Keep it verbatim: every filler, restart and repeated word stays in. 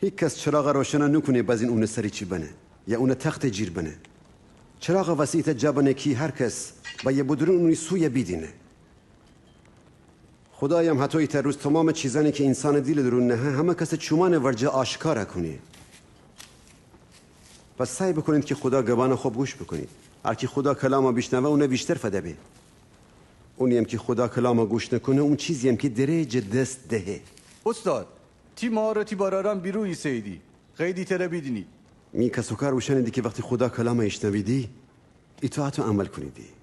هیکس چراغ روشن نوکونه بزین اونٚ سر ایچی بنه، یا اونٚ تختٚ جیر بنه. چراغ وسه ایتأ جا بنه کی هر کس بأیه بدورون اونی سویه بیدینه. خودایم هطو ایتأ روز تومامٚ چیزأنی کی اینسانٚ دیلٚ دورون نهه، همه کسٚ چومأنٚ ورجه آشکار کونه. پس سعی بوکونید کی خودا گبأنٚ خب گوش بوکونید. هر کی خودا کلام بیشنوه، اون ویشتر فده به. اونییم کی خودا کلام گوش نوکونه، اون چیزییم کی دره جٚه دس دهه. اوستاد، تی مار و تی برأرأن بیرون ایسهییدی، خوأییدی تره بیدینید. می کس و کار اوشأنیدی کی وختی خودا کلام ایشنویدی، ایطاعت و عمل کونیدی.